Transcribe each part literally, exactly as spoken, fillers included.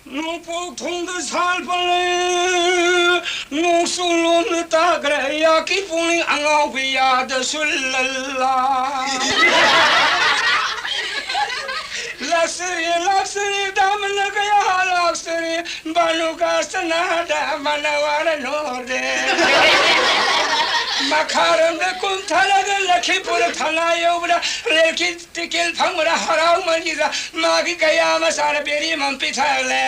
ꯅꯣꯡꯄꯣꯛ ꯊꯣꯡꯗ ꯁꯥꯠꯄ ꯂꯩ, ꯅꯣꯡꯆꯨ ꯂꯣꯝꯗ ꯇꯥꯈ꯭ꯔꯦ, ꯑꯩꯍꯥꯛꯀꯤ ꯄꯨꯛꯅꯤꯡ ꯑꯉꯥꯎꯕꯤ ꯌꯥꯗ ꯁꯨꯜꯂꯜꯂꯥ꯫ ꯂꯥꯛꯆꯔꯤ, ꯂꯥꯛꯆꯔꯤ, ꯗꯥꯃꯅ ꯀꯌꯥ ꯂꯥꯛꯆꯔꯤ, ꯕꯥꯅꯨ ꯀꯥꯁꯅꯥꯗ ꯃꯅꯋꯥꯔ ꯅꯣꯔꯦ꯫ ꯃꯈꯥꯔꯣꯝꯗ ꯀꯨꯝꯊꯔꯒ ꯂꯈꯤꯄꯨꯔ ꯊꯅꯥ ꯌꯧꯕꯗ ꯔꯦꯜꯒꯤ ꯇꯤꯀꯦꯠ ꯐꯪꯕꯗ ꯍꯔꯥꯎꯃꯟꯒꯤꯗ ꯃꯥꯒꯤ ꯀꯌꯥ ꯃꯆꯥꯅ ꯕꯦꯔꯤ ꯑꯃ ꯄꯤꯊꯛꯂꯦ꯫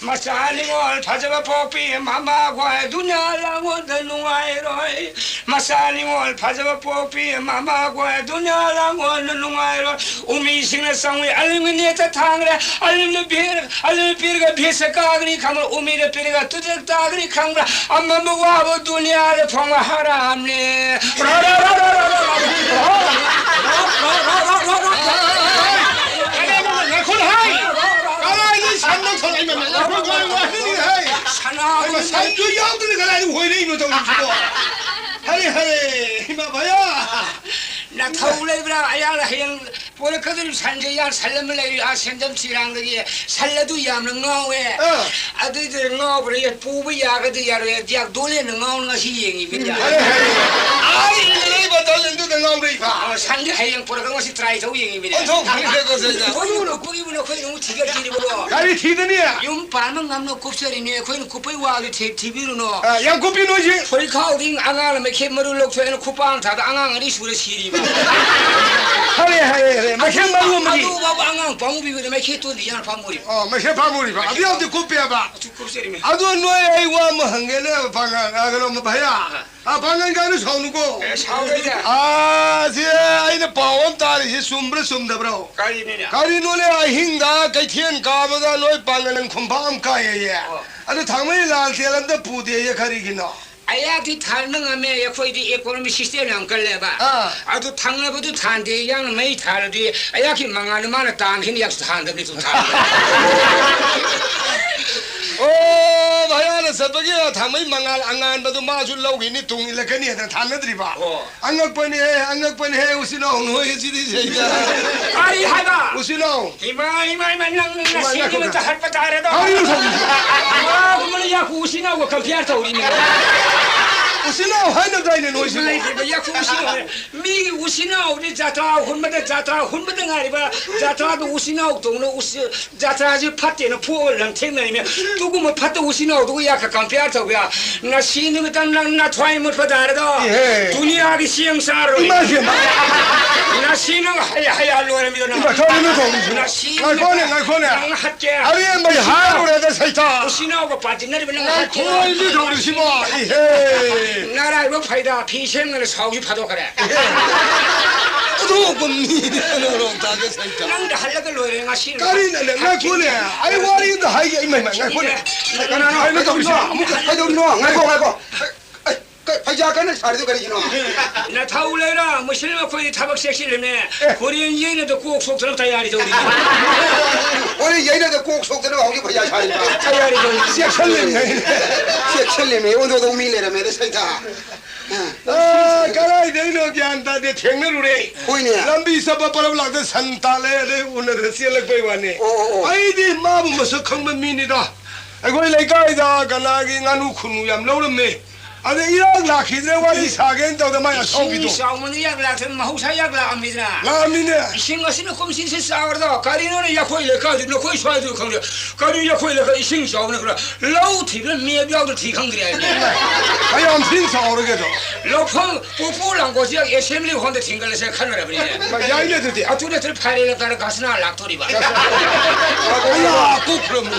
ꯃꯆꯥ ꯅꯤꯉꯣꯜ ꯐꯖꯕ ꯄꯣꯛꯄꯤ ꯃꯃꯥ ꯈꯣꯏ ꯗꯨꯅꯤꯌꯥ ꯂꯥꯡꯒꯣꯟꯗ ꯅꯨꯡꯉꯥꯏꯔꯣꯏ꯫ ꯃꯆꯥ ꯅꯤꯉꯣꯜ ꯐꯖꯕ ꯄꯣꯛꯄꯤ ꯃꯃꯥ ꯈꯣꯏ ꯗꯨꯅꯤꯌꯥ ꯂꯥꯡꯒꯣꯟꯗ ꯅꯨꯡꯉꯥꯏꯔꯣꯏ꯫ ꯎꯃꯤꯁꯤꯡꯅ ꯆꯪꯉꯨꯏ ꯑꯂꯤꯝꯒꯤ ꯅꯦꯠꯇ ꯊꯥꯡꯈ꯭ꯔꯦ꯫ ꯑꯂꯤꯝꯅ ꯕꯤꯔ ꯑꯂꯤꯝꯅ ꯄꯤꯔꯒ ꯚꯤꯁ ꯀꯥꯒꯅꯤ ꯈꯪꯕ꯭ꯔꯥ? ꯎꯃꯤꯅ ꯄꯤꯔꯒ ꯇꯨꯖ ꯇꯥꯒꯅꯤ ꯈꯪꯕ꯭ꯔꯥ? ꯑꯃꯝꯕ ꯋꯥꯕ ꯗꯨꯅꯤꯌꯥꯗ ꯐꯪꯕ ꯍꯔꯥꯝꯅꯦ꯫ ꯉꯥꯏꯈꯣ ꯍꯥꯏ꯫ ꯀꯗꯥꯏꯗꯒꯤ ꯁꯟꯅꯣ ꯊꯣꯛꯂꯛꯏꯅꯣ? ꯉꯥꯏꯈꯣ, ꯉꯥꯏꯈꯣ, ꯉꯥꯏꯈꯣ, ꯍꯥꯏ꯫ ꯁꯅꯥ ꯁꯟꯁꯨ ꯌꯥꯎꯗꯅ ꯀꯗꯥꯏꯗ ꯍꯣꯏꯔꯛꯏꯅꯣ ꯇꯧꯔꯤꯁꯤꯕꯣ? ꯍꯔꯦ, ꯍꯔꯦ, ꯏꯃꯥ ꯚꯌꯥ꯫ ꯅꯊꯧ ꯂꯩꯕ꯭ꯔꯥ? ꯑꯩꯍꯥꯛꯅ ꯍꯌꯦꯡ ꯄꯣꯔꯛꯀꯗꯧꯔꯤꯕ ꯁꯟꯁꯦ, ꯌꯥ ꯁꯟ ꯑꯃ ꯂꯩꯔꯤ, ꯑꯥ ꯁꯦꯟꯖꯝ ꯁꯤꯔꯥꯡꯗꯒꯤ꯫ ꯁꯟ ꯑꯗꯨ ꯌꯥꯝꯅ ꯉꯥꯎꯋꯦ꯫ ꯑꯥ꯫ ꯑꯗꯨꯏꯗꯨꯅ ꯉꯥꯎꯕꯅ ꯄꯨꯕ ꯌꯥꯒꯗ꯭ꯔꯥ ꯌꯥꯔꯣꯏ? ꯌꯥꯛ ꯗꯣꯂꯦꯟꯅ ꯉꯥꯎꯅ ꯉꯁꯤ ꯌꯦꯡꯉꯤꯕꯅꯤ꯫ ꯎꯝ, ꯐꯔꯦ, ꯐꯔꯦ꯫ ꯑꯥ, ꯏꯟꯗ ꯂꯩꯕ ꯗꯣꯂꯦꯟꯗꯨꯗ ꯉꯥꯎꯔꯛꯏꯕ꯫ ꯑꯥ, ꯁꯟꯗꯤ ꯍꯌꯦꯡ ꯄꯨꯔꯛꯀ ꯉꯁꯤ ꯇ꯭ꯔꯥꯏ ꯇꯧ ꯌꯦꯡꯉꯤꯕꯅꯤ꯫ ꯑꯣꯟꯊꯣꯛ ꯐꯔꯦ, ꯗꯣꯂꯦꯟꯗ꯫ ꯑꯩꯈꯣꯏ ꯅꯣꯡꯃ ꯀꯨꯞꯄꯒꯤꯕꯨ ꯅꯈꯣꯏ ꯅꯣꯡꯃ ꯊꯤꯒꯠꯈꯤꯅꯤꯕꯀꯣ꯫ ꯀꯔꯤ ꯊꯤꯗꯅꯤ? ꯌꯨꯝ ꯄꯥꯟꯕ ꯉꯝꯅ ꯀꯨꯞꯆꯔꯤꯅꯤ, ꯑꯩꯈꯣꯏꯅ ꯀꯨꯞꯄꯩ ꯋꯥꯗꯨ ꯊꯤ-, ꯊꯤꯕꯤꯔꯨꯅꯣ꯫ ꯑꯥ, ꯌꯥꯝ ꯀꯨꯞꯄꯤ ꯅꯣꯏꯁꯤ꯫ ꯐꯨꯔꯤꯠꯈꯥꯎꯗꯤ ꯑꯉꯥꯡꯅ ꯃꯩꯈꯦꯠ ꯃꯔꯨ ꯂꯧꯊꯣꯛꯑꯦꯅ ꯈꯨꯄꯥꯡ ꯊꯥꯗ ꯑꯉꯥꯡ ꯑꯅꯤ ꯁꯨꯔ ꯁꯤꯔꯤꯕ꯫ ꯍꯔꯦ, ꯍꯔꯦ, ꯍꯔꯦ꯫ ꯃꯩꯈꯦꯠ ꯃꯔꯨ ꯑꯃꯗꯤ꯫ ꯑꯗꯨ ꯐꯥꯎꯕ ꯑꯉꯥꯡ ꯄꯥꯝꯃꯨꯕꯤꯕꯗ ꯃꯩꯈꯦꯠꯇꯨꯗꯤ ꯌꯥꯝ ꯄꯥꯝꯃꯨꯔꯤꯕ꯫ ꯑꯣ, ꯃꯩꯈꯦꯠ ꯄꯥꯝꯃꯨꯔꯤꯕ꯫ ꯑꯗꯨ ꯌꯥꯝꯗꯤ ꯀꯨꯞꯄꯦꯕ꯫ ꯑꯗꯨ ꯀꯨꯞꯆꯔꯤꯃꯤ꯫ ꯑꯗꯣ ꯅꯣꯏ ꯑꯩ ꯋꯥ ꯑꯃ ꯍꯪꯒꯦꯅꯦ ꯄꯥꯡꯒꯜ, ꯑ, ꯀꯩꯅꯣ, ꯚꯩꯌꯥ꯫ ꯑ, ꯄꯥꯡꯒꯜ ꯀꯥꯏꯅ ꯁꯥꯎꯅꯨꯀꯣ꯫ ꯑꯦ, ꯁꯥꯎꯔꯣꯏꯗ꯫ ꯑ, ꯁꯤ ꯑꯩꯅ ꯄꯥꯎ ꯑꯃ ꯇꯥꯔꯤꯁꯤ ꯆꯨꯝꯕ꯭ꯔꯥ ꯆꯨꯝꯗꯕ꯭ꯔꯣ? ꯀꯔꯤꯅꯤꯅꯦ? ꯀꯔꯤꯅꯣꯅꯦ ꯑꯍꯤꯡꯗ ꯀꯩꯊꯦꯜ ꯀꯥꯕꯗ ꯅꯣꯏ ꯄꯥꯡꯒꯜ ꯈꯨꯝꯐꯥ ꯑꯃ ꯀꯥꯏꯌꯦ꯫ ꯑꯣ꯫ ꯑꯗꯨ ꯊꯥꯡꯃꯩ ꯂꯥꯜ ꯇꯦꯜ ꯑꯝꯇ ꯄꯨꯗꯦꯌꯦ ꯀꯔꯤꯒꯤꯅꯣ? ꯑꯩꯍꯥꯛꯇꯤ ꯊꯥꯟꯕ ꯉꯝꯃꯦ, ꯑꯩꯈꯣꯏꯗꯤ economic system ꯌꯥꯝ ꯀꯜꯂꯦꯕ꯫ ꯑꯥ꯫ ꯑꯗꯨ ꯊꯪꯅꯕꯗꯨ ꯊꯥꯟꯗꯦ, ꯌꯥꯡꯅ ꯃꯩ ꯊꯥꯜꯂꯗꯤ ꯑꯩꯍꯥꯛꯀꯤ ꯃꯉꯥꯜꯗꯨ ꯃꯥꯅ ꯇꯥꯟꯈꯤꯅꯤ, ꯑꯩꯍꯥꯛꯁꯨ ꯊꯥꯟꯗꯕꯅꯤ, ꯑꯗꯨꯝ ꯊꯥꯟꯕ꯫ ꯑꯣ, ꯚꯌꯥꯅ ꯆꯠꯄꯒꯤ ꯊꯥꯡꯃꯩ ꯃꯉꯥꯜ ꯑꯉꯥꯟꯕꯗꯨ ꯃꯥꯁꯨ ꯂꯧꯈꯤꯅꯤ, ꯇꯨꯡ ꯏꯜꯂꯛꯀꯅꯤ ꯍꯥꯏꯗꯅ ꯊꯥꯅꯗ꯭ꯔꯤꯕ? ꯑꯣ꯫ ꯑꯉꯛꯄꯅꯤꯍꯦ, ꯑꯉꯛꯄꯅꯤꯍꯦ, ꯎꯆꯤꯟ ꯅꯥꯎ ꯅꯣꯏ ꯑꯁꯤꯗꯤ ꯁꯩꯗ꯫ ꯀꯔꯤ ꯍꯥꯏꯕ? ꯎꯆꯤꯟ ꯅꯥꯎ꯫ ꯏꯃꯥ, ꯏꯃꯥ, ꯏꯃꯥ, ꯅꯪ ꯏꯃꯥ, ꯉꯁꯤ ꯉꯥꯏꯈꯣ, ꯅꯨꯃꯤꯠꯇ ꯉꯥꯏꯈꯣ꯫ ꯍꯠꯄ ꯇꯥꯔꯦꯗꯣ꯫ ꯀꯔꯤꯅꯣ ꯇꯧꯔꯤꯁꯦ? ꯏꯃꯥ, ꯀꯨꯝꯕꯅ ꯌꯥꯀꯨ ꯎꯆꯤꯟ ꯅꯥꯎꯒ compare ꯇꯧꯔꯤꯅꯦ꯫ ꯎꯆꯤꯟ ꯅꯥꯎ ꯍꯥꯏꯅꯕꯗꯥꯏꯅꯦ ꯅꯣꯏꯁꯤꯕꯣ? ꯏꯃꯥ, ꯏꯃꯥ, ꯌꯥꯀꯨ ꯎꯆꯤꯟ ꯅꯥꯎ꯫ ꯃꯤꯒꯤ ꯎꯆꯤꯟ ꯅꯥꯎꯗꯤ ꯖꯇ꯭ꯔꯥ ꯍꯨꯟꯕꯗ, ꯖꯇ꯭ꯔꯥ ꯍꯨꯟꯕꯗ ꯉꯥꯏꯔꯤꯕ, ꯖꯇ꯭ꯔꯥꯗꯨ ꯎꯆꯤꯟ ꯅꯥꯎ ꯇꯧꯅ ꯎꯆꯤ-, ꯖꯇ꯭ꯔꯥꯁꯤ ꯐꯠꯇꯦꯅ ꯐꯨꯛꯑꯒ ꯂꯪꯊꯦꯡꯅꯔꯤꯃꯦ꯫ ꯑꯗꯨꯒꯨꯝꯕ ꯐꯠꯇ ꯎꯆꯤꯟ ꯅꯥꯎꯗꯨꯒ ꯌꯥꯀ compare ꯇꯧꯕ ꯌꯥ? ꯉꯁꯤ ꯅꯨꯃꯤꯠꯇ ꯅꯪ ꯅꯊ꯭ꯋꯥꯏ ꯃꯨꯠꯄ ꯇꯥꯔꯦꯗꯣ꯫ ꯏꯍꯦ꯫ ꯗꯨꯅꯤꯌꯥꯒꯤ ꯆꯦꯡ ꯆꯥꯔꯣꯏ꯫ ꯏꯃꯥ ꯏꯕꯦꯝꯃ꯫ ꯉꯁꯤ ꯅꯪ ꯍꯌꯥ ꯍꯌꯥ ꯂꯣꯏꯔꯝꯃꯤꯗꯣ ꯅꯪ꯫ ꯏꯃꯥ, ꯀꯔꯤꯅꯣ ꯇꯧꯔꯤꯁꯦ? ꯉꯁꯤ ꯉꯥꯏꯈꯣꯅꯦ, ꯅꯨꯃꯤꯠꯇ ꯉꯥꯏꯈꯣꯅꯦ꯫ ꯅꯪ ꯍꯠꯀꯦ꯫ ꯑꯔꯦꯝꯕꯩ ꯍꯥꯏꯔꯨꯔꯦꯗ ꯁꯩꯇꯥ꯫ ꯎꯆꯤꯟ ꯅꯥꯎꯒ ꯄꯥꯟꯖꯤꯟꯅꯔꯤꯕ ꯅꯪ ꯍꯠꯀꯦ꯫ ꯉꯥꯏꯈꯣ, ꯏꯕꯤ ꯇꯧꯔꯤꯁꯤꯕꯣ꯫ ꯏꯍꯦ꯫ ꯅꯔꯥꯏꯕꯛ ꯐꯩꯗ ꯐꯤ ꯁꯦꯝꯗꯅ ꯁꯥꯎꯁꯤ ꯐꯥꯗꯣꯛꯈ꯭ꯔꯦ꯫ ꯏꯍꯦ꯫ ꯑꯗꯨꯒꯨꯝ ꯃꯤꯅꯦ ꯅꯔꯣꯡ ꯇꯥꯒꯦ ꯁꯩꯇꯥ꯫ ꯅꯪꯗ ꯍꯜꯂꯒ ꯂꯣꯏꯔꯦ ꯉꯁꯤ꯫ ꯀꯔꯤꯅꯣꯅꯦ? ꯉꯥꯏꯈꯣꯅꯦ꯫ ꯑꯩ ꯋꯥꯔꯤ ꯑꯝꯇ ꯍꯥꯏꯒꯦ꯫ ꯏꯃꯥ, ꯏꯃꯥ, ꯉꯥꯏꯈꯣꯅꯦ꯫ ꯀꯅꯥꯅꯣ? ꯀꯩꯅꯣ ꯇꯧꯔꯤꯁꯦ? ꯑꯃꯨꯛ ꯀꯩꯗꯧꯔꯤꯅꯣ? ꯉꯥꯏꯈꯣ, ꯉꯥꯏꯈꯣ꯫ ꯑꯩ, ꯀꯩ, ꯐꯩꯖꯥ ꯀꯟꯅ ꯁꯥꯔꯤꯗꯣ ꯀꯔꯤꯒꯤꯅꯣ? ꯅꯊꯧ ꯂꯩꯔ ꯃꯨꯁꯂꯤꯝ ꯑꯩꯈꯣꯏꯗꯤ ꯊꯕꯛ ꯆꯦꯛꯁꯤꯜꯂꯤꯅꯦ꯫ ꯑꯦ꯫ ꯀꯣꯔꯤꯌꯟ ꯌꯩꯅꯗ ꯀꯣꯛ ꯁꯣꯛꯇꯅꯕ ꯇꯌꯥꯔꯤ ꯇꯧꯔꯤ꯫ ꯀꯣꯔꯤꯌꯟ ꯌꯩꯅꯗ ꯀꯣꯛ ꯁꯣꯛꯇꯅꯕ ꯍꯧꯖꯤꯛ ꯐꯩꯖꯥ ꯁꯥꯔꯤꯕ꯫ ꯇꯌꯥꯔꯤ ꯇꯧꯔꯤ꯫ ꯆꯦꯛꯁꯤꯜꯂꯤꯅꯦ꯫ ꯆꯦꯛꯁꯤꯜꯂꯤꯅꯦ꯫ ꯑꯣꯟꯊꯣꯛꯇꯧ ꯃꯤ ꯂꯩꯔꯝꯃꯦꯗ ꯁꯩꯇꯥ꯫ ꯑ, ꯀꯗꯥꯏꯗꯩꯅꯣ ꯒ꯭ꯌꯥꯟ ꯇꯥꯗꯦ, ꯊꯦꯡꯅꯔꯨꯔꯦ꯫ ꯍꯣꯏꯅꯦ꯫ ꯂꯝꯕꯤ ꯆꯠꯄ ꯄꯔꯞ ꯂꯥꯛꯇ ꯁꯟ ꯇꯥꯜꯂꯦ, ꯑꯗꯩ ꯎꯅꯗ ꯆꯦꯜꯂꯛꯄꯩ ꯋꯥꯅꯤ꯫ ꯑꯣ, ꯑꯣ, ꯑꯣ꯫ ꯑꯩꯗꯤ ꯃꯥꯕꯨ ꯃꯁꯛ ꯈꯪꯕ ꯃꯤꯅꯤꯗ꯫ ꯑꯩꯈꯣꯏ ꯂꯩꯀꯥꯏꯗ ꯀꯅꯥꯒꯤ ꯉꯥꯅꯨ ꯈꯨꯅꯨ ꯌꯥꯝ ꯂꯧꯔꯝꯃꯦ꯫ ꯑꯗ ꯏꯔꯥꯡ ꯂꯥꯛꯈꯤꯗ꯭ꯔꯦ, ꯋꯥꯔꯤ ꯁꯥꯒꯦꯅ ꯇꯧꯗ ꯃꯥꯏ ꯏꯁꯤꯡ ꯑꯁꯥꯎꯕꯤꯗꯣ꯫ ꯆꯥꯎꯃꯟꯅ ꯏꯔꯥꯡ ꯂꯥꯛꯇ꯭ꯔꯦ, ꯃꯍꯧꯁꯥ ꯏꯔꯥꯡ ꯂꯥꯛꯑꯝꯃꯤꯗꯅ꯫ ꯂꯥꯛꯑꯝꯃꯤꯅꯦ꯫ ꯏꯁꯤꯡ ꯑꯁꯤꯅ ꯀꯨꯝꯁꯤꯁꯦ ꯆꯥꯎꯔꯗꯣ, ꯀꯔꯤꯅꯣꯅꯦ, ꯑꯩꯈꯣꯏ ꯂꯩꯀꯥꯏꯗꯨ ꯅꯈꯣꯏ ꯁ꯭ꯋꯥꯏꯗꯨ ꯈꯪꯗꯦ꯫ ꯀꯔꯤ ꯑꯩꯈꯣꯏ ꯂꯩꯀꯥꯏ ꯏꯁꯤꯡ ꯆꯥꯎꯕꯅ ꯈꯔ ꯂꯧ ꯊꯤꯕꯗ ꯃꯦꯞ ꯌꯥꯎꯗ ꯊꯤ ꯈꯪꯗ꯭ꯔꯦ ꯍꯥꯏꯅꯦ꯫ ꯀꯌꯥꯝ ꯊꯤꯅ ꯆꯥꯎꯔꯒꯦꯗꯣ? ꯂꯧꯐꯝ ꯄꯨꯄꯨ ꯂꯥꯡꯒꯣꯜꯁꯦ assembly hall ꯗ ꯊꯤꯡꯒꯠꯂꯁꯦ ꯈꯟꯅꯔꯕꯅꯤꯅꯦ꯫ ꯃꯥ ꯌꯥꯏꯅꯦ ꯑꯗꯨꯗꯤ꯫ ꯑꯗꯨ ꯅꯠꯇ꯭ꯔꯗꯤ ꯐꯥꯏꯔꯦꯜ ꯂꯝꯇꯥꯗ ꯈꯁꯅꯥ ꯂꯥꯛꯇꯣꯔꯤꯕ꯫ ꯑꯌꯥ, ꯀꯣꯛ ꯐꯨꯔꯝꯃꯨ꯫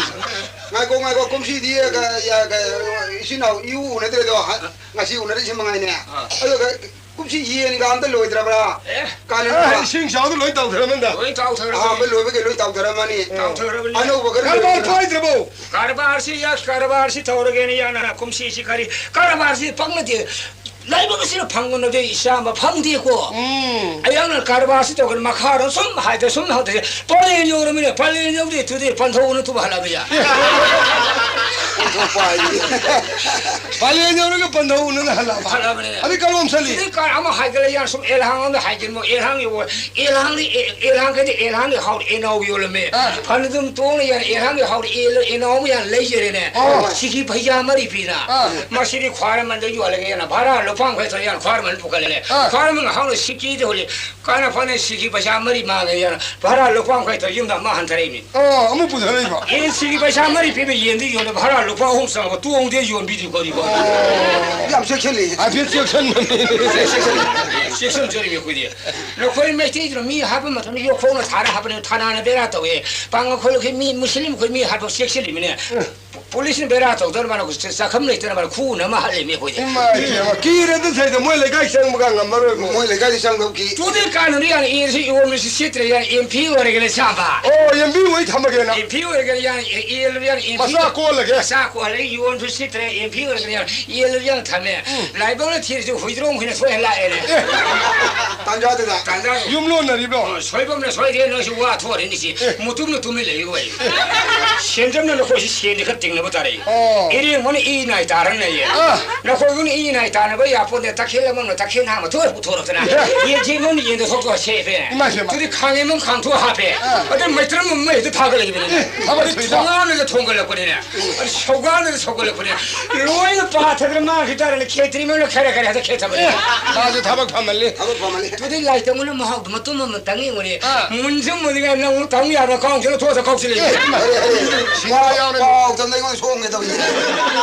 ꯉꯥꯏꯈꯣ, ꯉꯥꯏꯈꯣ, ꯀꯨꯝꯁꯤꯗꯤ ꯀ-, ꯌꯥ-, ꯀ-, ꯏꯆꯤꯟ ꯏꯅꯥꯎ ꯏꯎ ꯎꯅꯗ꯭ꯔꯦꯗꯣ, ꯍ-, ꯉꯁꯤ ꯎꯅꯔꯤꯁꯤ ꯃꯉꯥꯏꯅꯦ꯫ ꯑꯥ꯫ ꯑꯗꯨꯒ ꯀꯨꯝꯁꯤ ꯌꯦꯟꯒ ꯑꯝꯇ ꯂꯣꯏꯗ꯭ꯔꯕ꯭ꯔꯥ? ꯑꯦ꯫ ꯀꯥꯂꯦꯟ ꯑꯦ, ꯊꯥ꯫ ꯏꯁꯤꯡ ꯆꯥꯎꯗ ꯂꯣꯏ ꯇꯥꯎꯊꯔꯝꯃꯟꯗ꯫ ꯂꯣꯏ ꯇꯥꯎꯊꯔꯝꯃꯅꯤ꯫ ꯑꯍꯥꯟꯕ ꯂꯣꯏꯕꯒꯤ ꯂꯣꯏ ꯇꯥꯎꯊꯔꯝꯃꯅꯤ꯫ ꯎꯝ꯫ ꯇꯥꯎꯊꯔꯕꯅꯤ꯫ ꯑꯅꯧꯕ ꯈꯔ ꯀꯔꯕꯥꯔ ꯂꯣꯏꯗ꯭ꯔꯕ꯭ꯔꯥ? ꯄꯥꯏꯗ꯭ꯔꯕꯣ? ꯀꯔꯕꯥꯔꯁꯤ ꯌꯥ-, ꯀꯔꯕꯥꯔꯁꯤ ꯇꯧꯔꯒꯦꯅ ꯌꯥꯅ ꯀꯨꯝꯁꯤꯁꯤ ꯀꯔꯤ? ꯀꯔꯕꯥꯔꯁꯤ ꯄꯪꯅꯗꯦ꯫ ꯂꯥꯏꯕꯛ ꯑꯁꯤꯅ ꯐꯪꯕꯅꯗꯤ ꯏꯆꯥ ꯑꯃ ꯐꯪꯗꯦꯀꯣ꯫ ꯎꯝ꯫ ꯑꯩꯍꯥꯛꯅ ꯀꯔꯕꯥꯔꯁꯤ ꯇꯧꯒꯅꯤ, ꯃꯈꯥꯔꯣꯝ ꯁꯨꯝ ꯍꯥꯏꯗ ꯁꯨꯝ ꯍꯧꯗꯁꯦ, ꯄꯂꯦꯟ ꯌꯧꯔꯃꯤꯅꯦ, ꯄꯂꯦꯟ ꯌꯧꯗꯦ, ꯇꯨꯗꯤ ꯄꯟꯊꯧꯅ ꯇꯨꯕ ꯍꯜꯂꯛꯑꯕ ꯌꯥꯏ꯫ ꯄꯟꯊꯧ ꯄꯥꯏꯔꯤ꯫ ꯄꯂꯦꯟ ꯌꯧꯔꯒ ꯄꯟꯊꯧꯅ ꯍꯜꯂꯛꯑꯕ꯫ ꯍꯜꯂꯛꯑꯕꯅꯤꯅꯦ꯫ ꯑꯗꯩ ꯀꯔꯣꯝ ꯆꯠꯂꯤ? ꯁꯤꯗꯩ ꯀꯥꯔ ꯑꯃ ꯍꯥꯏꯒꯠꯂꯦ, ꯌꯥꯔ ꯁꯨꯝ ꯑꯦꯜꯍꯥꯡ ꯑꯃꯗ ꯍꯥꯏꯖꯤꯟꯕ, ꯑꯦꯜꯍꯥꯡ ꯌꯧꯕ, ꯑꯦꯜꯍꯥꯡꯗꯤ, ꯑꯦ-, ꯑꯦꯜꯍꯥꯡꯈꯩꯗꯤ ꯑꯦꯜꯍꯥꯡꯒꯤ ꯍꯥꯎꯔ ꯑꯦꯅꯥꯎ ꯌꯣꯜꯂꯝꯃꯦ꯫ ꯑꯥ꯫ ꯐꯅ ꯑꯗꯨꯝ ꯇꯣꯡꯅ ꯌꯥꯔ ꯑꯦꯜꯍꯥꯡꯒꯤ ꯍꯥꯎꯔ ꯑꯦꯜ-, ꯑꯦꯅꯥꯎ ꯑꯃ ꯌꯥꯔ ꯂꯩꯖꯔꯦꯅꯦ꯫ ꯑꯣ꯫ ꯁꯤꯒꯤ ꯄꯩꯁꯥ ꯃꯔꯤ ꯄꯤꯅ꯫ ꯑꯥ꯫ ꯃꯁꯤꯗꯤ ꯈ꯭ꯋꯥꯏꯔꯝꯕꯟꯗ ꯌꯣꯜꯂꯒꯦꯅ ꯚꯔꯥ ꯂꯨꯄꯥ ꯌꯥꯡꯈꯩ ꯇꯧꯔ ꯌꯥꯔ ꯈ꯭ꯋꯥꯏꯔꯝꯕꯟ ꯄꯨꯈꯠꯂꯦꯅꯦ꯫ ꯑꯥ꯫ ꯈ꯭ꯋꯥꯏꯔꯝꯕꯟ ꯍꯥꯎꯔ ꯁꯤꯀꯤꯗ ꯍꯣꯜꯂꯤ꯫ ꯀꯥꯏꯅ ꯐꯅ ꯁꯤꯒꯤ ꯄꯩꯁꯥ ꯃꯔꯤ ꯃꯥꯡꯉꯦ ꯌꯥꯔ ꯚꯔꯥ ꯂꯨꯄꯥ ꯌꯥꯡꯈꯩ ꯇꯧꯔ ꯌꯨꯝꯗ ꯑꯃ ꯍꯟꯊꯔꯛꯏꯅꯤ꯫ ꯑꯣ, ꯑꯃꯨꯛ ꯄꯨꯊꯔꯛꯏꯕ? ꯑꯦ, ꯁꯤꯒꯤ ꯄꯩꯁꯥ ꯃꯔꯤ ꯄꯤꯕ ꯌꯦꯟꯗꯤ ꯌꯣꯜꯂꯦ, ꯚꯔꯥ ꯂꯨꯄꯥ ꯑꯍꯨꯝ ꯆꯪꯉꯕ ꯇꯣꯡꯗꯦ ꯌꯣꯟꯕꯤꯗ꯭ꯔꯤ ꯀꯣꯔꯤꯕꯣ꯫ ꯑꯣ, ꯌꯥꯝ ꯆꯦꯛꯁꯤꯜꯂꯤ꯫ ꯍꯥꯏꯐꯦꯠ ꯆꯦꯛꯁꯤꯟꯕꯅꯤ꯫ ꯆꯦꯛꯁꯤꯟꯖꯔꯤꯕ ꯑꯩꯈꯣꯏꯗꯤ꯫ ꯅꯈꯣꯏ ꯃꯩꯇꯩꯗꯨꯅ ꯃꯤ ꯍꯥꯠꯄ ꯃꯇꯝꯗ ꯌꯣꯠꯈꯣꯡꯅ ꯊꯥꯔ ꯍꯥꯠꯄꯅꯦ, ꯊꯅꯥꯅ ꯕꯦꯔꯥ ꯇꯧꯋꯦ꯫ ꯄꯥꯡꯒꯜ ꯈꯣꯜꯂꯛꯈꯤ ꯃꯤ ꯃꯨꯁꯂꯤꯝ ꯑꯩꯈꯣꯏ ꯃꯤ ꯍꯥꯠꯄ ꯆꯦꯛꯁꯤꯜꯂꯤꯃꯤꯅꯦ꯫ ꯄꯨꯂꯤꯁꯅ ꯕꯦꯔꯥ ꯇꯧꯗꯅ ꯃꯥꯅ ꯆꯥꯛꯈꯨꯝ ꯂꯩꯇꯅ ꯃꯥꯅ ꯈꯨꯅ ꯑꯃ ꯍꯥꯠꯂꯤꯃꯤ ꯑꯩꯈꯣꯏꯗꯤ꯫ ꯏꯃꯥ ꯏꯕꯦꯝꯃ, ꯀꯤꯔꯦꯗ ꯊꯩꯗ ꯃꯣꯏ ꯂꯩꯀꯥꯏ ꯆꯪꯕꯒ ꯉꯝꯃꯔꯣꯏ ꯃꯣꯏ꯫ ꯃꯣꯏ ꯂꯩꯀꯥꯏꯗꯤ ꯆꯪꯗꯧ ꯀꯤ꯫ ꯇꯨꯗꯤ ꯀꯥꯟꯅꯕ ꯌꯥꯅꯤ, ꯑꯦꯟꯁꯤ ꯏꯔꯣꯝꯕꯁꯤ ꯁꯤꯠꯇ꯭ꯔꯦ ꯌꯥꯅꯤ, ꯑꯦꯝ ꯄꯤ ꯑꯣꯏꯔꯒꯅ ꯆꯥꯕ꯫ ꯑꯣ, ꯑꯦꯝ ꯄꯤ ꯑꯣꯏ ꯊꯝꯃꯒꯦꯅ꯫ ꯑꯦꯝ ꯄꯤ ꯑꯣꯏꯔꯒꯅ ꯌꯥꯅꯤ, ꯑꯦ-, ꯑꯦꯜ ꯌꯥꯅꯤ, ꯑꯦꯝ ꯄꯤ ꯃꯆꯥ ꯀꯣꯜꯂꯒꯦ꯫ ꯃꯆꯥ ꯀꯣꯜꯂꯒ ꯌꯣꯟꯁꯨ ꯁꯤꯠꯇ꯭ꯔꯦ, ꯑꯦꯝ ꯄꯤ ꯑꯣꯏꯔꯒꯅ ꯌꯥꯅꯤ, ꯑꯦꯜ ꯌꯥꯅꯤ ꯊꯝꯃꯦ꯫ ꯎꯝ꯫ ꯂꯥꯏꯕꯛꯅ ꯊꯤꯔꯁꯨ ꯍꯨꯏꯗ꯭ꯔꯣꯝ ꯍꯨꯏꯅ ꯁꯣꯏꯍꯜ ꯂꯥꯛꯑꯦꯅꯦ꯫ ꯑꯦ꯫ ꯇꯥꯟꯖꯥꯗꯨꯗ꯫ ꯇꯥꯟꯖꯥ꯫ ꯌꯨꯝ ꯂꯣꯟꯅꯔꯤꯕ꯭ꯔꯣ? ꯑꯣ, ꯁꯣꯏꯕꯝꯅ ꯁꯣꯏꯔꯦ, ꯅꯣꯏꯁꯨ ꯋꯥ ꯊꯣꯛꯑꯔꯦ ꯅꯤꯁꯤ꯫ ꯑꯦ꯫ ꯃꯇꯨꯝꯅ ꯇꯨꯝꯃꯤ ꯂꯩꯌꯨ ꯑꯩ꯫ ꯑꯦ꯫ ꯁꯦꯟꯖꯝꯅ ꯅꯈꯣꯏꯁꯤ ꯁꯦꯟꯗꯤ ꯈꯔ ꯇꯤꯡꯅꯕ ꯇꯥꯔꯦ꯫ ꯑꯣ꯫ ꯏꯔꯦꯡꯕꯅ ꯏ ꯅꯥꯏ ꯇꯥꯔꯅ ꯂꯩꯌꯦ꯫ ꯑꯥ꯫ ꯅꯈꯣꯏꯕꯨꯅ ꯏ ꯅꯥꯏ ꯇꯥꯅꯕ ꯌꯥꯄꯣꯠꯅꯦ, ꯇꯈꯦꯜ ꯑꯃꯅ ꯇꯈꯦꯜ ꯅꯍꯥ ꯑꯃ ꯊꯣꯛꯑꯦ ꯄꯨꯊꯣꯔꯛꯇꯅ꯫ ꯑꯦ꯫ ꯌꯦꯟ ꯊꯦꯡꯕ ꯑꯃꯅ ꯌꯦꯟꯗꯣ ꯊꯣꯛꯇꯣꯛꯑ ꯁꯦꯞꯄꯦ꯫ ꯏꯃꯥ ꯏꯕꯦꯝꯃ꯫ ꯑꯗꯨꯗꯤ ꯈꯥꯡꯉꯦꯟꯕꯝ ꯈꯥꯡꯊꯣꯛꯑ ꯍꯥꯞꯄꯦ꯫ ꯑꯥ꯫ ꯑꯗꯨ ꯃꯩꯇ꯭ꯔꯝ ꯑꯃ ꯃꯩ ꯍꯦꯛꯇ ꯊꯥꯒꯠꯂꯛꯏꯕꯅꯤꯅꯦ꯫ ꯑꯦ, ꯊꯕꯛ ꯑꯗꯨ ꯊꯨꯏꯗ꯫ ꯊꯣꯡꯒꯥꯟꯗ ꯊꯣꯡꯒꯠꯂꯛꯄꯅꯤꯅꯦ꯫ ꯑꯗꯨ ꯁꯧꯒꯥꯟꯗ ꯁꯧꯒꯠꯂꯛꯄꯅꯦ꯫ ꯂꯣꯏꯅ ꯄꯥꯊꯗꯅ ꯃꯥꯡꯈꯤ ꯇꯥꯔꯦꯅꯦ꯫ ꯈꯦꯇ꯭ꯔꯤ ꯃꯌꯨꯝꯗ ꯈꯔ ꯈꯔ ꯍꯦꯛꯇ ꯈꯦꯠꯊꯕꯅꯦ꯫ ꯑꯦ, ꯃꯥꯁꯨ ꯊꯕꯛ ꯐꯃꯜꯂꯤ꯫ ꯊꯕꯛ ꯐꯃꯜꯂꯤ꯫ ꯑꯗꯨꯗꯩ ꯂꯥꯏ ꯇꯧꯕꯅ ꯃꯍꯥꯎꯗꯣ ꯃꯇꯨꯝ ꯑꯃꯇꯪ ꯌꯦꯡꯉꯨꯅꯦ꯫ ꯑꯥ꯫ ꯃꯨꯟꯁꯨ ꯃꯨꯟꯅꯤꯡꯉꯥꯏ ꯅꯪ ꯇꯧ ꯌꯥꯕ꯭ꯔꯥ? ꯀꯥꯎꯟꯁꯤꯜ ꯊꯣꯛꯑꯁꯨ ꯀꯥꯎꯁꯤꯜꯂꯛꯏ꯫ ꯑꯦ, ꯏꯃꯥ꯫ ꯁꯤꯡꯒꯥ ꯌꯥꯎꯅ ꯄꯥꯎ ꯇꯝꯅ ꯑꯩꯉꯣꯟꯗ ꯁꯣꯛꯑꯝꯒꯦ ꯇꯧꯔꯤꯅꯦ꯫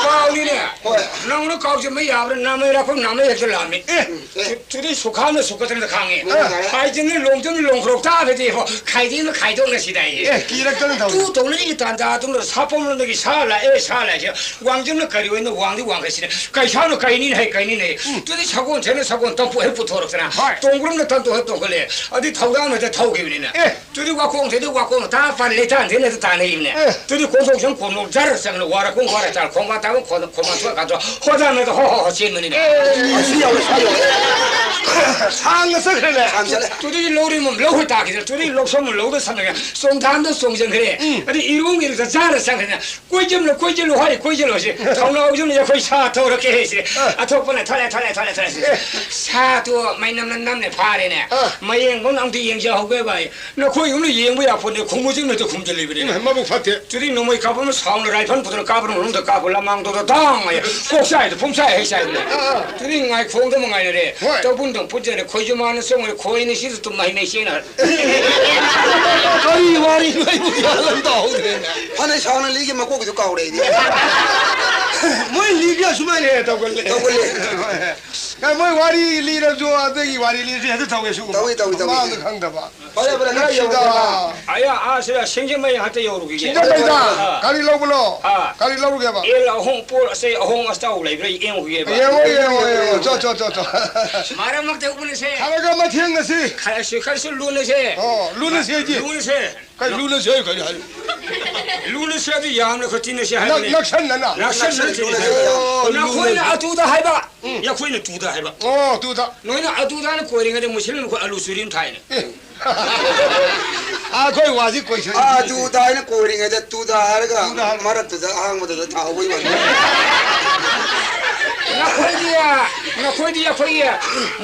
ꯀꯥꯎꯅꯤꯅꯦ꯫ ꯍꯣꯏ꯫ ꯅꯪꯅ ꯀꯥꯎꯁꯤꯟꯕ ꯌꯥꯕ꯭ꯔꯥ? ꯅꯥꯃꯩ ꯔꯥꯛꯐꯝ ꯅꯥꯃꯩ ꯍꯦꯛꯇ ꯂꯥꯝꯃꯤ꯫ ꯑꯦ꯫ ꯎꯝ, ꯑꯦ꯫ ꯇꯨ-, ꯇꯨꯗꯤ ꯁꯨꯈꯥꯝꯅ ꯁꯨꯀꯠꯇꯅ ꯈꯥꯡꯉꯤ꯫ ꯎꯝ, ꯌꯥꯔꯦ꯫ ꯍꯥꯏꯖꯤꯟꯅ ꯂꯣꯡꯖꯤꯟꯅ ꯂꯣꯡꯈ꯭ꯔꯣꯛ ꯇꯥꯕꯗꯤ ꯍꯣ, ꯈꯥꯏꯗꯦꯛꯅ ꯈꯥꯏꯗꯣꯛꯅ ꯁꯤꯗꯥꯏꯌꯦ꯫ ꯑꯦ, ꯀꯤꯔꯛꯇꯅ ꯇꯧꯔꯤ꯫ ꯇꯨ ꯇꯧꯅꯔꯤꯒꯤ ꯇꯥꯟꯖꯥ ꯑꯗꯨꯝꯅ ꯁꯥꯄꯣꯝꯂꯣꯝꯗꯒꯤ ꯁꯥ ꯂꯥꯛꯑꯦ, ꯁꯥ ꯂꯥꯛꯑꯦ꯫ ꯋꯥꯡꯖꯤꯡꯅ ꯀꯔꯤ ꯑꯣꯏꯅꯣ? ꯋꯥꯡꯗꯤ ꯋꯥꯡꯈꯠꯁꯤꯅꯦ꯫ ꯀꯩꯁꯥꯅ ꯀꯩꯅꯤꯅ ꯍꯩ ꯀꯩꯅꯤꯅ ꯍꯩ꯫ ꯎꯝ꯫ ꯇꯨꯗꯤ ꯁꯒꯣꯜ ꯁꯦꯅ ꯁꯒꯣꯜ ꯇꯝꯄꯨ ꯍꯦꯛ ꯄꯨꯊꯣꯔꯛꯇꯅ꯫ ꯍꯣꯏ꯫ ꯇꯣꯡꯕ꯭ꯔꯨꯝꯅ ꯇꯟꯇꯨ ꯍꯦꯛ ꯇꯣꯡꯈꯠꯂꯦ꯫ ꯑꯗꯨꯗꯤ ꯊꯧꯗꯥꯝ ꯍꯦꯛꯇ ꯊꯧꯈꯤꯕꯅꯤꯅ꯫ ꯑꯦ꯫ ꯇꯨꯗꯤ ꯋꯥꯈꯣꯡ ꯊꯦꯡꯗ ꯋꯥꯈꯣꯡ ꯇꯥ ꯄꯥꯟ ꯂꯩꯇꯥꯟ ꯊꯦꯡꯅ ꯇꯥꯟꯅꯩꯕꯅꯦ꯫ ꯑꯦ꯫ ꯇꯨꯗꯤ ꯀꯣꯟꯊꯣꯛ ꯁꯨꯝ ꯀꯣꯟꯊꯣꯛ ꯖꯔ ꯆꯪꯅ ꯋꯥꯔ ꯀꯨꯝ ꯋꯥꯔ ꯆꯥꯔ ꯈꯣꯡꯕꯥꯟ ꯇꯥꯕ ꯈꯣꯡ-, ꯈꯣꯡꯕꯥꯟ ꯊꯣꯛꯑ ꯀꯥꯟꯗ ꯍꯣꯗꯥ ꯃꯦꯗ ꯍꯣ ꯍꯣ ꯍꯣ ꯆꯦꯟꯕꯅꯤꯅꯦ꯫ ꯑꯁꯤ ꯌꯥꯎꯋꯦ, ꯁ꯭ꯋꯥꯏ ꯌꯥꯎꯋꯦ꯫ ꯁꯥꯡꯅ ꯆꯠꯈ꯭ꯔꯦꯅꯦ꯫ ꯁꯥꯡꯅ ꯆꯠꯂꯦ꯫ ꯇꯨꯗꯤ ꯂꯧꯔꯤ ꯃꯝ ꯂꯧ ꯍꯣꯏ ꯇꯥꯈꯤꯗ꯭ꯔꯦ꯫ ꯇꯨꯗꯤ ꯂꯧꯁꯣꯝ ꯂꯧꯗ ꯁꯝꯅꯒ ꯆꯣꯡꯊꯥꯝꯗ ꯆꯣꯡꯁꯤꯟꯈ꯭ꯔꯦ꯫ ꯎꯝ꯫ ꯑꯗꯩ ꯏꯔꯨꯡ ꯏꯔꯨꯗ ꯖꯔ ꯆꯪꯈ꯭ꯔꯦꯅꯦ꯫ ꯀꯣꯏꯖꯤꯜꯂꯨ, ꯀꯣꯏꯖꯤꯜꯂꯨ ꯍꯥꯏ, ꯀꯣꯏꯖꯤꯜꯂꯨ ꯍꯥꯏꯁꯦ꯫ ꯊꯧꯅꯥꯎꯖꯤꯝꯅ ꯑꯩꯈꯣꯏ ꯁꯥ ꯊꯧꯔꯛꯀꯦ ꯍꯥꯏꯁꯦ꯫ ꯑꯥ꯫ ꯑꯊꯣꯛꯄꯅ ꯊꯣꯛꯂꯛꯑꯦ, ꯊꯣꯛꯂꯛꯑꯦ, ꯊꯣꯛꯂꯛꯑꯦ ꯍꯥꯏꯁꯦ꯫ ꯑꯦ꯫ ꯁꯥꯗꯣ ꯃꯩ ꯅꯝꯅ ꯅꯝꯅ ꯐꯥꯔꯦꯅꯦ꯫ ꯑꯥ꯫ ꯃꯌꯦꯡꯕꯝ ꯑꯝꯇ ꯌꯦꯡꯖꯍꯧꯒꯦ ꯚꯥꯏ꯫ ꯅꯈꯣꯏ ꯌꯨꯝꯗ ꯌꯦꯡꯕ ꯌꯥꯄꯣꯠꯅꯦ, ꯈꯨꯝꯃꯨꯖꯤꯡꯅ ꯍꯦꯛꯇ ꯈꯨꯝꯖꯤꯜꯂꯤꯕꯅꯤꯅꯦ꯫ ꯏꯃꯥ, ꯃꯕꯨꯛ ꯐꯠꯇꯦ꯫ ꯆꯨꯔꯤ ꯅꯣꯡꯃꯩ ꯀꯥꯞꯄ ꯑꯃ ꯁꯥꯎꯅ ꯔꯥꯏꯐꯜ ꯄꯨꯗꯅ ꯀꯥꯞꯄ ꯃꯅꯨꯡꯗ ꯀꯥꯞꯄ ꯂꯃꯥꯡꯗꯣꯗ ꯗꯥꯡ ꯍꯥꯏ꯫ ꯀꯣꯛ ꯆꯥꯏꯗ ꯄꯨꯡꯆꯥꯏ ꯍꯦꯛ ꯆꯥꯏꯕꯅꯦ꯫ ꯑꯥ, ꯑꯥ꯫ ꯆꯨꯔꯤ ꯉꯥꯏꯈꯣꯡꯗ ꯑꯃ ꯉꯥꯏꯅꯔꯦ꯫ ꯍꯣꯏ꯫ ꯇꯧꯕꯨꯟꯗꯪ ꯄꯨꯠꯖꯔꯦ, ꯈꯣꯏꯖꯨ ꯃꯥꯅ ꯆꯣꯡꯉꯔꯦ, ꯈꯣꯏꯅꯤ ꯁꯤꯁꯨ ꯇꯨꯝ ꯃꯍꯩ ꯃꯩ ꯆꯦꯟꯅꯔꯦ꯫ ꯀꯔꯤ ꯋꯥꯔꯤꯅꯣ? ꯑꯩꯕꯨ ꯒ꯭ꯌꯥꯟ ꯑꯃ ꯇꯥꯍꯧꯗ꯭ꯔꯦꯅꯦ꯫ ꯐꯅ ꯁꯥꯡꯅ ꯂꯤꯒꯤ ꯃꯀꯣꯛꯀꯤꯗꯣ ꯀꯥꯎꯔꯦ ꯑꯩꯗꯤ꯫ ꯃꯣꯏ ꯂꯤꯒꯤ ꯑꯁꯨꯃꯥꯏꯅ ꯍꯦꯛ ꯇꯧꯒꯜꯂꯦ꯫ ꯇꯧꯒꯜꯂꯦ꯫ ꯀꯩ ꯃꯣꯏ ꯋꯥꯔꯤ ꯂꯤꯔꯁꯨ ꯑꯗꯒꯤ ꯋꯥꯔꯤ ꯂꯤꯔꯁꯨ ꯍꯦꯛꯇ ꯇꯧꯋꯦ ꯁꯤꯒꯨꯝꯕ꯫ ꯇꯧꯏ, ꯇꯧꯏ, ꯇꯧꯏ꯫ ꯃꯃꯥꯡꯗ ꯈꯪꯗꯕ꯫ ꯐꯔꯦ, ꯐꯔꯦ, ꯈꯔ ꯅꯨꯡꯁꯤꯗ꯫ ꯌꯧꯔꯛꯑꯣ꯫ ꯑꯌꯥ, ꯑꯥ, ꯁꯤꯗ ꯁꯤꯡꯖꯃꯩ ꯍꯟꯇ ꯌꯧꯔꯨꯈꯤꯒꯦ꯫ ꯁꯤꯡꯖꯃꯩꯗ ꯑꯥ꯫ ꯀꯔꯤ ꯂꯧꯕꯅꯣ? ꯑꯥ꯫ ꯀꯔꯤ ꯂꯧꯔꯨꯒꯦꯕ? ꯑꯦꯜ ꯑꯍꯣꯡ ꯄꯣꯠ ꯑꯆꯩ ꯑꯍꯣꯡ ꯑꯆꯥꯎ ꯂꯩꯕ꯭ꯔꯥ ꯌꯦꯡꯉꯨꯈꯤꯒꯦꯕ꯫ ꯌꯦꯡꯉꯣ, ꯌꯦꯡꯉꯣ, ꯌꯦꯡꯉꯣ꯫ ꯆꯣ, ꯆꯣ, ꯆꯣ, ꯆꯣ꯫ ꯃꯔꯛ ꯃꯔꯛꯇ ꯎꯅꯁꯦ꯫ ꯈꯔꯒ ꯑꯃ ꯊꯦꯡꯅꯁꯤ꯫ ꯈꯔꯁꯨ, ꯈꯔꯁꯨ ꯂꯨꯅꯁꯦ꯫ ꯑꯣ, ꯂꯨꯅꯁꯦ ꯍꯥꯏꯗꯤ? ꯂꯨꯅꯁꯦ꯫ ꯀꯩ ꯂꯨꯅꯁꯦ ꯍꯥꯏ ꯀꯔꯤ ꯍꯥꯏ? ꯂꯨꯅꯁꯦ ꯍꯥꯏꯗꯤ ꯌꯥꯝꯅ ꯈꯔ ꯇꯤꯟꯅꯁꯦ ꯅꯛ-, ꯍꯥꯏꯕꯅꯤ꯫ ꯅꯛꯁꯟꯅꯅ? ꯅꯛꯁꯟꯅꯅ ꯇꯤꯟꯅꯁꯦ꯫ ꯑꯣ, ꯅꯈꯣꯏꯅ ꯂꯨꯅꯁꯦ꯫ ꯑꯇꯨꯗ ꯍꯥꯏꯕ, ꯎꯝ꯫ ꯑꯩꯈꯣꯏꯅ ꯇꯨꯗ ꯍꯥꯏꯕ꯫ ꯑꯣ, ꯇꯨꯗ꯫ ꯅꯣꯏꯅ ꯑꯗꯨꯗ ꯍꯥꯏꯅ ꯀꯣꯏꯔꯤꯉꯩꯗ ꯃꯨꯁꯂꯤꯝ ꯑꯩꯈꯣꯏ ꯑꯂꯨ ꯆꯨꯔꯤ ꯑꯃ ꯊꯥꯏꯅꯦ꯫ ꯑꯦ꯫ ꯑꯩꯈꯣꯏ ꯋꯥꯁꯤ ꯀꯣꯏꯁꯟ ꯑꯗꯨꯗ ꯍꯥꯏꯅ ꯀꯣꯏꯔꯤꯉꯩꯗ ꯇꯨꯗ ꯍꯥꯏꯔꯒ ꯇꯨꯗ ꯍꯥꯏꯔꯒ꯫ ꯃꯔꯛꯇꯨꯗ ꯑꯍꯥꯡꯕꯗꯨꯗ ꯊꯥꯍꯧꯕꯩ ꯋꯥꯅꯤ꯫ ꯅꯈꯣꯏꯗꯤ, ꯅꯈꯣꯏꯗꯤ ꯑꯩꯈꯣꯏꯒꯤ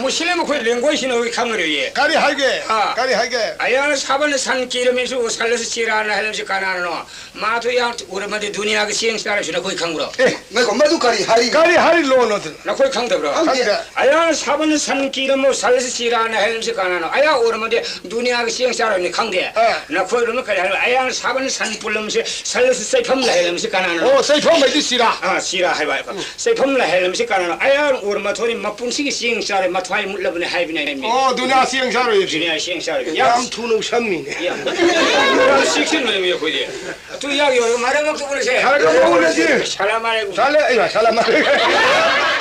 ꯃꯨꯁꯂꯤꯝ ꯑꯩꯈꯣꯏ ꯂꯦꯡꯒꯣꯏꯁꯤꯅ ꯑꯩꯈꯣꯏ ꯈꯪꯉꯔꯣꯏꯌꯦ꯫ ꯀꯔꯤ ꯍꯥꯏꯒꯦ? ꯑꯥ꯫ ꯀꯔꯤ ꯍꯥꯏꯒꯦ? ꯑꯌꯥꯅ ꯁꯥꯕꯅ ꯁꯟ ꯀꯤꯔꯝꯃꯤꯁꯨ ꯎꯁꯜꯂꯁꯨ ꯆꯤꯔꯥꯅ ꯍꯥꯏꯔꯝꯃꯤꯁꯤ ꯀꯅꯥꯅꯅꯣ? ꯃꯥꯗꯨ ꯌꯥꯝ ꯎꯔꯝꯃꯗꯤ ꯗꯨꯅꯤꯌꯥꯒꯤ ꯆꯦꯡ ꯆꯥꯔꯁꯨ ꯅꯈꯣꯏ ꯈꯪꯕ꯭ꯔꯣ? ꯑꯦ, ꯉꯥꯏꯈꯣ, ꯃꯗꯨ ꯀꯔꯤ ꯍꯥꯏꯔꯤ? ꯀꯔꯤ ꯍꯥꯏꯔꯤ ꯂꯣꯟ ꯑꯗꯨ? ꯅꯈꯣꯏ ꯈꯪꯗꯕ꯭ꯔꯣ? ꯈꯪꯗꯦ꯫ ꯑꯌꯥ ꯁꯥꯕꯅ ꯁꯟ ꯀꯤꯔꯝꯃꯣ, ꯁꯜꯁꯤ ꯆꯤꯔꯥꯅ ꯍꯥꯏꯔꯝꯁꯤ ꯀꯅꯥꯅꯣ? ꯑꯌꯥ ꯎꯔꯝꯃꯗꯤ ꯗꯨꯅꯤꯌꯥꯒꯤ ꯆꯦꯡ ꯆꯥꯔꯣꯏꯅꯤ ꯈꯪꯗꯦ꯫ ꯑꯥ꯫ ꯅꯈꯣꯏꯔꯣꯝꯅ ꯀꯔꯤ ꯍꯥꯏꯔꯣ? ꯑꯌꯥ ꯁꯥꯕꯅ ꯁꯟ ꯄꯨꯜꯂꯝꯁꯤ, ꯁꯜꯁꯤ ꯆꯩꯐꯝ ꯂꯩꯍꯜꯂꯝꯁꯤ ꯀꯅꯥꯅꯣ? ꯑꯣ, ꯆꯩꯐꯝ ꯍꯥꯏꯗꯤ ꯆꯤꯔꯥ꯫ ꯑꯥ, ꯆꯤꯔꯥ ꯍꯥꯏꯕ ꯍꯥꯏꯕ꯫ ꯎꯝ꯫ ꯆꯩꯐꯝ ꯂꯩꯍꯜꯂꯝꯁꯤ ꯀꯅꯥꯅꯣ? ꯑꯌꯥ ꯎꯔꯝꯃ ꯊꯣꯏꯅꯤ ꯃꯄꯨꯟꯁꯤꯒꯤ ꯆꯦꯡ ꯆꯥꯔꯣꯏ, ꯃꯊ꯭ꯋꯥꯏ ꯃꯨꯠꯂꯕꯅꯤ ꯍꯥꯏꯕꯅꯤ ꯍꯥꯏꯕꯅꯤ꯫ ꯑꯣ, ꯗꯨꯅꯤꯌꯥ ꯆꯦꯡ ꯆꯥꯔꯣꯏ꯫ ꯗꯨꯅꯤꯌꯥ ꯆꯦꯡ ꯆꯥꯔꯣꯏ꯫ ꯌꯥꯝ ꯊꯨꯅ ꯎꯁꯝꯃꯤꯅꯦ꯫ ꯌꯥꯝ, ꯌꯥꯝ ꯆꯦꯛꯁꯤꯟꯕꯅꯦ ꯑꯩꯈꯣꯏꯗꯤ꯫ ꯑꯗꯨ ꯌꯥꯎ ꯌꯥꯎ ꯃꯔꯛ ꯃꯔꯛꯇ ꯎꯅꯁꯦ꯫ ꯃꯔꯛ ꯃꯔꯛꯇ ꯎꯅꯁꯤ꯫ ꯁꯂꯥꯝ ꯑꯂꯩꯀꯨꯝ꯫ ꯁꯂꯥ-, ꯑꯩ ꯁꯂꯥꯝ ꯑꯂꯩꯀꯨꯝ꯫